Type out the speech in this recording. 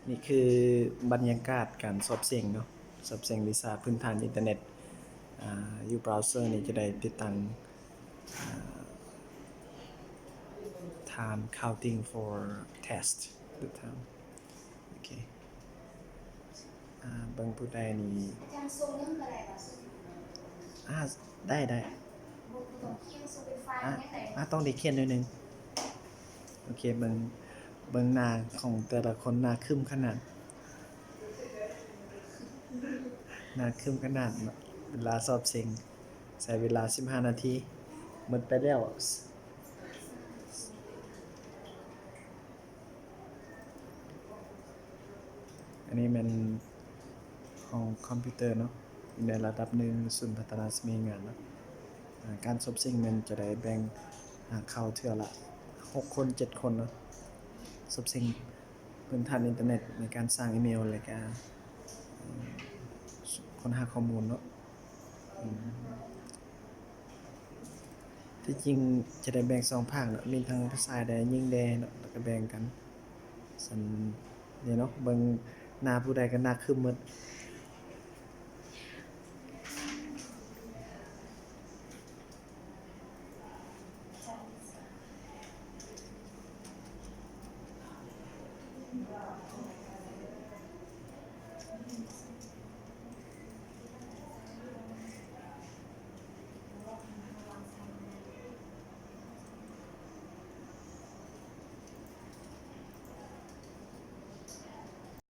ນີ້ຄືບັນຍາກາດການສອບເສັງເນາະ, ສອບເສັງວິຊາພື້ນຖານອິນເຕີເນັດ. ອາ ຢູ່ເບຣາເຊີນີ້ຈະໄດ້ຕິດຕັ້ງ ອາ time counting for test ຫຼື time. ໂອເຄ ອາ ເບິ່ງຜູ້ໃດນີ້ ອາຈານສົ່ງເງິນກໍໄດ້ບໍ່? ອາ ໄດ້ ໄດ້ ບໍ່ ບໍ່ຕ້ອງຂຽນ ສົ່ງເປັນໄຟລ໌ ອາ ຫຍັງໄດ້ ອາ ຕ້ອງໄດ້ຂຽນໜ້ອຍໜຶ່ງ. ໂອເຄ ເບິ່ງ ເບິ່ງໜ້າຂອງແຕ່ລະຄົນ ໜ້າຄຶ້ມຂະໜາດ ໜ້າຄຶ້ມຂະໜາດເນາະ. ເວລາສອບເສັງ ໃຊ້ເວລາສິບຫ້ານາທີ ໝົດໄປແລ້ວ. ອັນນີ້ແມ່ນຫ້ອງຄອມພິວເຕີເນາະ, ຢູ່ໃນລະດັບໜຶ່ງ ສູນພັດທະນາສະໝີງານເນາະ. ອາ ການສອບເສັງແມ່ນຈະໄດ້ແບ່ງ ຫາເຂົ້າເທື່ອລະຫົກຄົນ ເຈັດຄົນເນາະ, ສອບເສັງພື້ນຖານອິນເຕີເນັດ ໃນການສ້າງອີເມວ ແລະກະ ອາ ຄົ້ນຫາຂໍ້ມູນເນາະ. ອາ ທີ່ຈິງຈະໄດ້ແບ່ງສອງພາກເນາະ, ມີທັງຊາຍແດ່ຍິງແດ່ເນາະ, ແລ້ວກະແບ່ງກັນ. ຊັ້ນນີ້ເນາະ, ເບິ່ງໜ້າຜູ້ໃດກະໜ້າຄຶ້ມໝົດ.